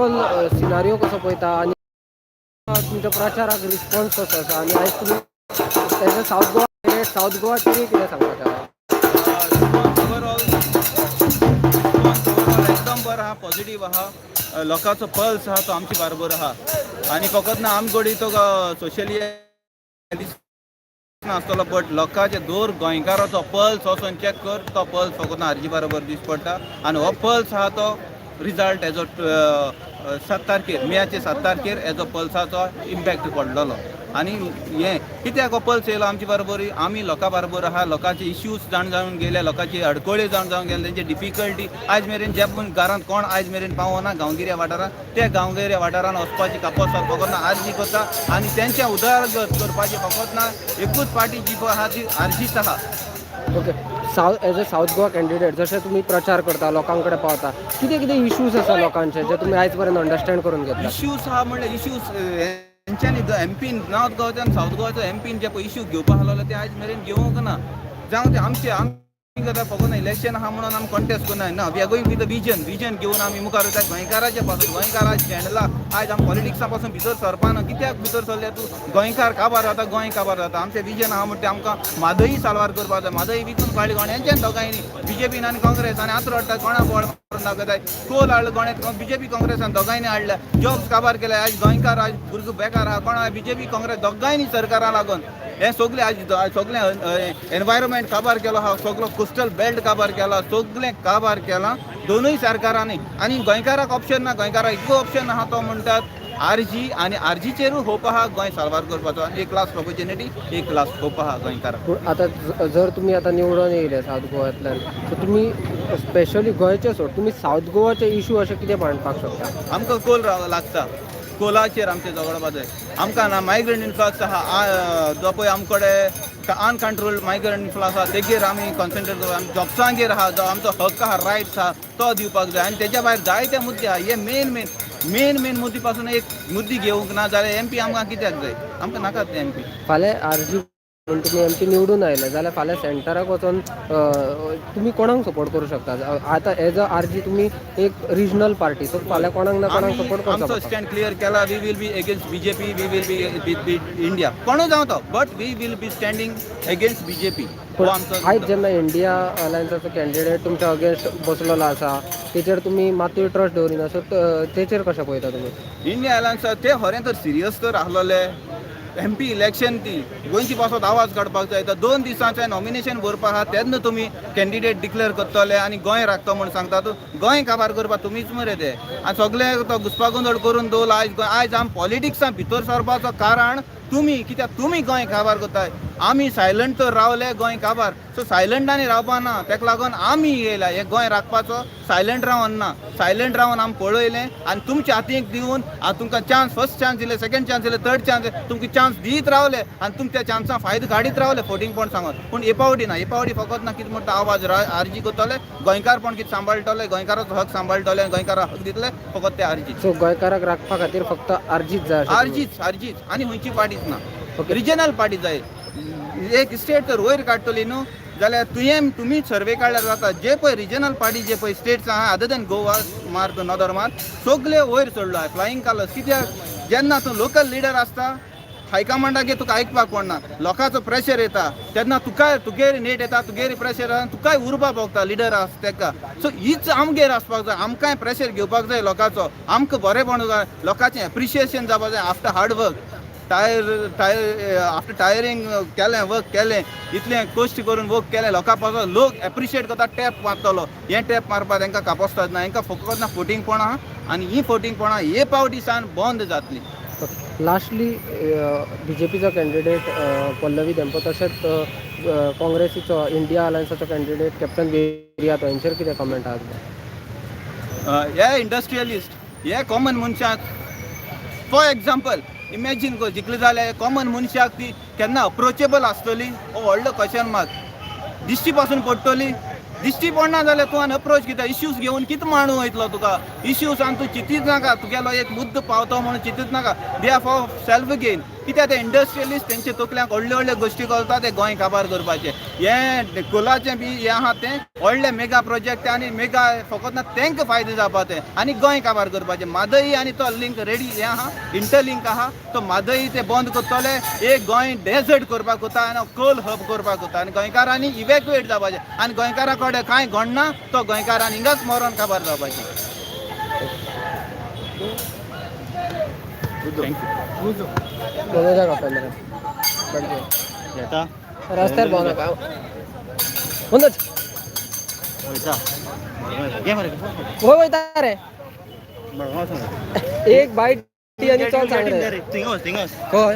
Overall scenario कसो पळयता आनी तुमच्या प्रचाराक रिस्पॉन्स कसो आसा आनी आयज तुमी as a South Goa, South Goa TV कितें सांगपाचें आहा? ओवरऑल, ओवरऑल एकदम बरो आहा, पॉझिटिव्ह आहा. लोकांचो पल्स आहा तो आमचे बरोबर आहा आनी फकत ना आमकोडी तो सोशली नासतलो, बट लोकांचे दर गोंयकाराचो पल्स वचोन चॅक कर, तो पल्स फकत ना आरजी बरोबर दिस पडटा. आनी हो पल्स आहा तो रिजल्ट हेजो 7 तारखेर, मेयाचे 7 तारखेर हेजो पल्साचो इम्पॅक्ट पडलेलो. आनी हें कित्याक हो पल्स येयलो आमचे बरोबर? आमी लोकां बरोबर आहा, लोकांचे इश्यूज जाण जावन गेले, लोकांची अडकळी जाण जावन गेले, तेंचे डिफिकल्टी. आयज मेरेन जे पण घरांत कोण आयज मेरेन पावना गांवगिऱ्या वाठारांत, त्या गांवगिऱ्या वाठारांत वचपाची कापोसाद फकत ना आरजी करता आनी तेंच्या उदरगत करपाची फकत ना एकूच पार्टी जी पळय आहा ती आरजीच आहा. Okay, south as a South Goa candidate, जशें तुमी प्रचार करता, लोकां कडेन पावता, कितें कितें इश्यूज आसा लोकांचे जे तुमी आयज पर्यंत अंडरस्टँड करून घेतला? इश्यूज आहा म्हणल्यार इश्यूज हेंच्यांनी एमपीन, नॉर्थ गोवाच्यान सावथ गोवाचो एमपीन जे पळय इश्यू घेवपा आसलेलो ते आयज मेरेन घेवंक ना. जावं ते आमचे, आमी करता फकत इलेक्शन आहा म्हणून आमी कॉन्टेस्ट करना ना. We are going with vision. Vision घेवन आमी मुखार वयता गोंयकाराचे पासून. गोंयकार आयज शेणला. आयज आमी पॉलिटिक्सा पासून भितर सरपाना. कित्याक भितर सरले तूं? गोंयकार काबार जाता, गोंय काबार जाता. आमचें विजन आहा म्हणटा आमकां म्हादई साल्वार करपाक जाय. म्हादई विकून काडली कोण? हेंच्यान दोगांयनी, बीजेपीन आनी काँग्रेस. आनी आतां रडटा कोणा बोळ मारून दाखयताय. कोल हाडलो कोणें? बीजेपी, काँग्रेसान दोगांयनी हाडल्या. जॉब्स काबार केले. आयज गोंयकार, आयज भुरगो बेकार आहा. कोणा? बीजेपी, काँग्रेस दोगांयनी सरकारां लागून हें सगलें. आयज सगलें एनवायरमेंट काबार केलो आहा, सगलो कोस्टल बेल्ट काबार केला, सगलें काबार केलां दोनूय सरकारांनी. आनी गोंयकाराक ऑप्शन ना. गोंयकाराक एकूय ऑप्शन आहा, तो म्हणटात आरजी. आनी आरजीचेरूय होप आहा गोंय साल्वार करपाचो. आनी एक लास्ट ऑपॉर्च्युनिटी, एक लास्ट होप आहा गोंयकाराक. पूण आतां जर तुमी आतां निवडून येयले सावथ गोवांतल्यान, सो तुमी स्पेशली गोंयचे सोड, तुमी सावथ गोवाचे इशू अशें कितें मांडपाक शकता? आमकां कोल लागता, कोलाचेर आमचें झगडपा जाय आमकां. ना मायग्रंट इन्फ्लक्स आहा, जो पळय आमकडे अनकंट्रोल्ड मायग्रंट इन्फ्लक्स आहा, तेजेर आमी कॉन्सन्ट्रेट करप. आमी जॉब्सांगेर आहा, जो आमचो हक्क आहा, रायट्स आहा, तो दिवपाक जाय. आनी तेज्या भायर जायते मुद्दे आहा. हे मेन मेन मेन मेन मुद्दे पासून एक मुद्दे घेवंक ना जाल्यार एमपी आमकां कित्याक जाय? आमकां नाकात ते एमपी. फाल्यां आरजी म्हूण तुमी एमपी निवडून आयले जाल्यार फाल्यां सेंटराक वचोन तुमी कोणाक सपोर्ट करूं शकता? आतां एज अ आरजी तुमी एक रिजनल पार्टी, सो फाल्यां कोणाक ना कोणाक आमी सपोर्ट करचो आमचो पडटा. स्टँड क्लियर केला. We will be against BJP, we will be with India. कोणूय जावं तो, but we will be standing against BJP. हो पूण आमचो आयज जेन्ना इंडिया अलायन्साचो कॅन्डिडेट तुमच्या अगेन्स्ट बसलेलो आसा, तेचेर तुमी मातूय ट्रस्ट दवरिना, सो तेचेर कशें पळयता तुमी? इंडिया अलायन्स ते खरें तर सिरियस तर आसलेले एमपी इलेक्शन ती गोंयची पासत आवाज काडपाक जाय, तर 2 दिसांचें नॉमिनेशन भरपाक आहा तेन्ना तुमी कॅन्डिडेट डिक्लेअर करतले आनी गोंय राखता म्हूण सांगतात. गोंय काबार करपाक तुमीच मरे ते. आनी सगळे तो घुसपागोंदळ करून दवरला. आयज आयज आमी पॉलिटिक्सान भितर सरपाचो कारण तुमी. कित्याक तुमी गोंय काबार करताय? आमी सायलंट तर रावले, गोंय काबार. सो सायलंटांनी रावपा ना. तेका लागून आमी येयला हे गोंय राखपाचो. सायलंट रावन ना, सायलंट रावन आमी पळयलें आनी तुमच्या हातीक दिवन आनी तुमकां चान्स, फर्स्ट चान्स दिले, सेकंड चान्स दिले, थर्ड चान्स, तुमकां चान्स दीत रावले आनी तुमच्या चान्सा फायदो काडीत रावले फोटिंगपण सांगून. पूण हे पावटी ना, हे पावटी फकत ना कितें म्हणटा आवाज आरजी करतले. गोंयकारपण कितें सांबाळटले, गोंयकाराचो हक सांबाळटले, गोंयकाराक हक दितले फकत ते आरजी. सो गोंयकाराक राखपा खातीर फक्त आरजीच जाय अशें आरजीच, आरजीच आनी खंयची पार्टीच ना. ओके. रिजनल पार्टी जाय. एक स्टेट तर वयर काडटली न्हू जाल्यार तुवें तुमी सर्वे काडल्यार जाता. जे पळय रिजनल पार्टी, जे पळय स्टेट्स आहा, अदर दॅन गोवा, मार तूं नदर मार, सगळे वयर चडलो आहा फ्लायींग कलर्स. कित्याक? जेन्ना तूं लोकल लिडर आसता, हायकमांडागेर तुका आयकपाक पडना, लोकांचो प्रेशर येता, तेन्ना तुका तुगेर नेट येता, तुगेर प्रेशर येता, तुकाय उर्बा भोगता लिडर आसा तेका. सो हीच आमगेर आसपाक जाय. आमकांय प्रेशर घेवपाक जाय लोकांचो. आमकां बरेंपण जाय, लोकांचें एप्रिशिएशन जावपाक जाय after hard work, tire tire after tiring केलें वर्क केलें, इतलें कश्ट करून वर्क केलें, लोकां पासून लोक एप्रिशिएट करता, टॅप मारतलो. हें टॅप मारपाक तांकां कापस्ताद ना. हेंकां फकत ना फटींगपणां आहा आनी ही फटींगपणां हे पावटी सान बंद जातली. लास्टली, बीजेपीचो कॅन्डिडेट पल्लवी धेंपो तशेंच काँग्रेसीचो, इंडिया अलायन्साचो कॅन्डिडेट कॅप्टन विरियातो हेंचेर कितें कमेंट आहा तुमचो? हे इंडस्ट्रियलिस्ट, हे कॉमन मनशाक, फॉर एग्जाम्पल, इमॅजीन कर, जिखले जाल्यार कॉमन मनशाक ती केन्ना अप्रोचेबल आसतली? हो व्हडलो क्वेश्चन मार्क. दिश्टी पासून पडटली. दिश्टी पडना जाल्यार तूं आनी अप्रोच कितें? इश्यूज घेवन कितें मांडूंक वयतलो तुका? इश्यूज आनी तूं चिंतीच नाका. तुगेलो एक मुद्दो पावतो म्हणून चिंतीच नाका. They are for self gain. कित्याक ते इंडस्ट्रियलिस्ट तेंचे तकल्यांक व्हडल्यो व्हडल्यो गोश्टी करता, ते गोंय काबार करपाचें. हें कोलाचें बी हें आहा तें व्हडलें मेगा प्रोजेक्ट आनी मेगा फकत ना तेंकां फायदो जावपा तें आनी गोंय काबार करपाचें. म्हादई आनी तो लिंक रेडी हें आहा, इंटरलिंक आहा. तो म्हादई ते बंद करतले, एक गोंय डेजर्ट करपाक वता आनी कोल हब करपाक वता आनी गोंयकारांनी इवॅक्युएट जावपाचें आनी गोंयकारां कडेन कांय घडना तो गोंयकारांनी हिंगाच मरोन काबार जावपाचें. मनोजा कापेंद्र, रस्त्यार भोंवनाका, मनोज. खंय वयता रे? एक बायट टी आनी चल सांग रे. खंय?